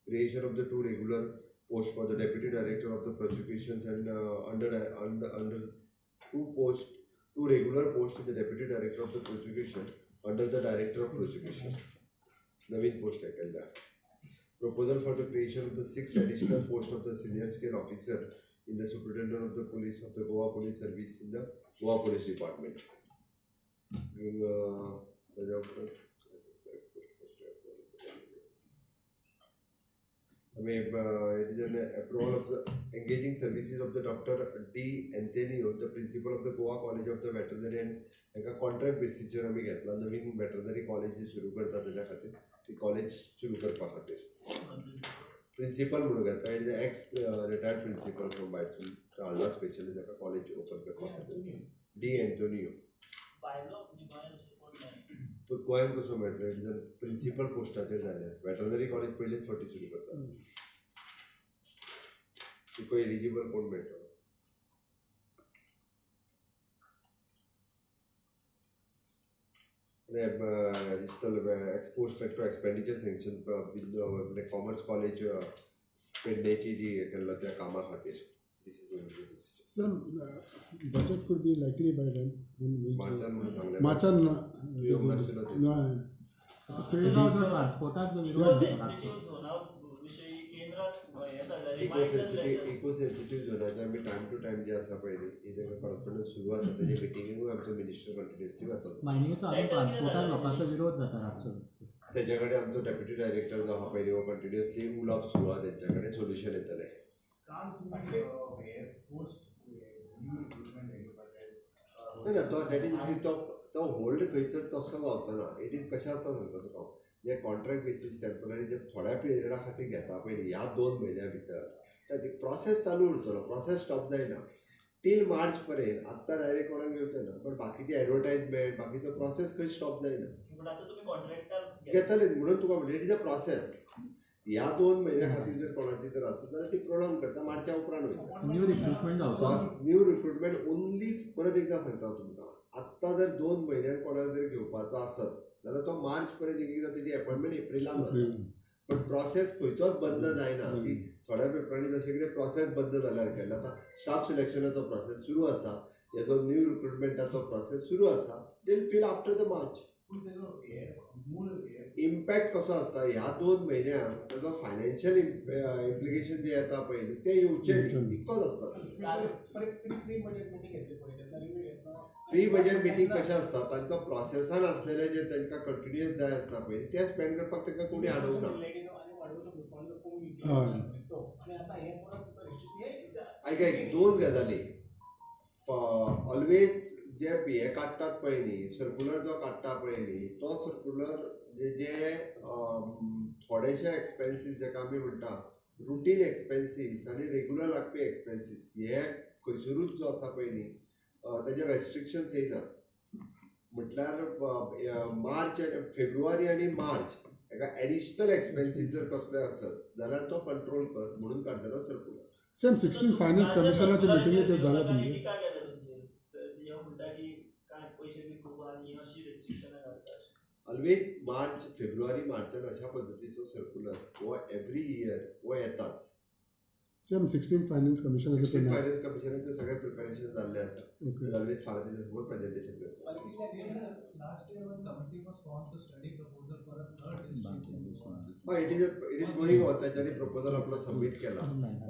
Creation of the 2 regular post for the deputy director of the prosecutions and under 2 post, 2 regular post in the deputy director of the prosecution under the director of prosecution. Naveen post केल्ल्या. Proposal for the creation of the 6 additional post of the senior scale officer in the superintendent of the police of the Goa Police Service in the Goa Police Department. It is an approval of the engaging services of the Dr. D. Antonio, the principal of the Goa College of the Veterinary and एका contract बेसीचेर आमी घेतला नवीन veterinary college जी सुरू करता ताच्या खातीर ती कॉलेज सुरू करपा खातीर प्रिंसिपल म्हणून घेतला. It is ex retired principal from बायसून हाडला स्पेशली ताका कॉलेज ओपन करपा खातीर. डी एंटोनियो गोंयांत कसो मेळटलो? It is principal पोस्टाचेर जाय. वेटरनरी कॉलेज पयलीच फावटी सुरू करता, तुका एलिजिबल कोण मेळटलो? Additional ex post facto expenditure sanction commerce college पेडणेची जी केल्लो त्या कामा खातीर. This is sir, budget could be likely by when? मार्चान म्हणून सांगलें. मार्चान ट्रान्सपोर्टाक इको सेन्सिटीव झोनाचे आमी टायम टू टायम जे आसा पळय न्ही ही तांकां कॉरस्पोंडन्स सुरू आसा. तेजे मिटिंगूय आमचो मिनिस्टर कंटिन्युअसली वतात. मायनिंगेचो अजून ट्रान्सपोर्टाक लोकांचो विरोध जाता रातचो. तेजे कडेन आमचो डेप्युटी डायरेक्टर जो आहा पळय न्ही हो कंटिन्युअसली उलोवप सुरू आहा तेंच्या कडेन, सोल्युशन येतलें. ना तो that is तो होल्ड खंयसर तसो जावचो ना. It is कशें आसता सांगता तुका हांव, जे कॉन्ट्रॅक्ट बेसीस टेम्पररी जे थोड्या पिरियडा खातीर घेता पळय न्ही ह्या 2 म्हयन्या भितर ताची प्रोसेस चालू उरतलो, प्रोसेस स्टॉप जायना टील मार्च पर्यंत. आत्तां डायरेक्ट कोणाक घेवचें ना, बट बाकीची एडवर्टायजमेंट बाकीचो प्रोसेस खंय स्टॉप जायना. घेतले म्हणून तुका म्हणटा it is a process. ह्या 2 म्हयन्या खातीर जर कोणाची जर आसत जाल्यार ती प्रोलॉंग करता, मार्चा उपरांत वयता. न्यू रिक्रुटमेंट जावचो. न्यू रिक्रुटमेंट ओन्ली परत एकदां सांगता तुमकां, आत्तां जर 2 म्हयन्यान कोणाक जर घेवपाचो आसत जाल्यार तो मार्च पर्यंत एक एकदां तेजी अपॉयंटमेंट एप्रिलान वता. बट प्रोसेस खंयचोच बंद जायना की थोड्या पेपरांनी जशें कितें प्रोसेस बंद जाल्यार केला. आतां स्टाफ सिलेक्शनाचो प्रोसेस सुरू आसा, हेजो न्यू रिक्रुटमेंटाचो प्रोसेस सुरू आसा. They fill after the March. Impact कसो आसता ह्या 2 म्हयन्यांक ताजो फायनान्शियल इम्प्लिकेशन जे येता पळय न्ही ते येवचे न्ही, इतकोच आसता. प्री बजेट मिटींग कशें आसता तांचो प्रोसेसान आसलेले जे तांकां कंटिन्युअस जाय आसता पळय ते स्पेंड करपाक तांकां कोणी आडोवना. आयक आयक 2 गजाली ऑलवेज जे हे काडटात पळय न्ही, सर्कुलर जो काडटा पळय न्ही तो सर्कुलर जे थोडेशे एक्सपेन्सीस जाका आमी म्हणटा रुटीन एक्सपेन्सीस आनी रेगुलर लागपी एक्सपेन्सीस हे खंयसरूच जो आसा पळय न्ही ताजे रेस्ट्रिक्शन्स येयनात. म्हटल्यार मार्च फेब्रुवारी आनी मार्च हेका एडिशनल एक्सपेन्सीस जर कसले आसत जाल्यार तो कंट्रोल कर म्हणून काडलेलो सर्कुलर. सेम 16 फायनान्स कमिशनाच्या मिटिंगेचेर जाला तुमचें. ऑलवेज मार्च फेब्रुवारी मार्चान अशा पद्दतीचो सर्कुलर हो एवरी इयर हो येताच. सेम 16 फायनान्स कमिशनाचे 16 फायनान्स कमिशनाचे सगळे प्रिपरेशन जाल्ले आसा. ऑलवेज फाल्यां तेजे समोर प्रेजेंटेशन करता. Last year one committee was formed to study proposal for a third district. It is going on. तांच्यांनी प्रपोजल आपलो सबमीट केला.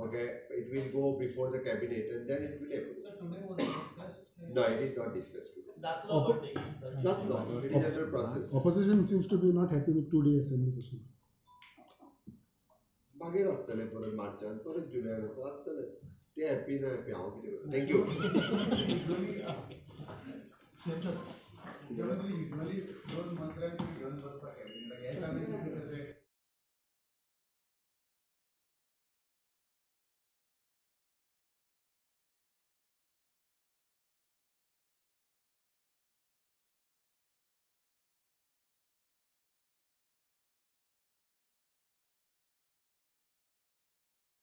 Okay, it will go before the cabinet and then it will approve. So today was discussed. No, it is not discussed today. Not, it is under process. Opposition seems to be not happy with 2-day assembly session. मागीर आसतलें परत मार्चान परत जुलयान आसतलें ते happy ना happy हांव कितें करता. Thank you. Usually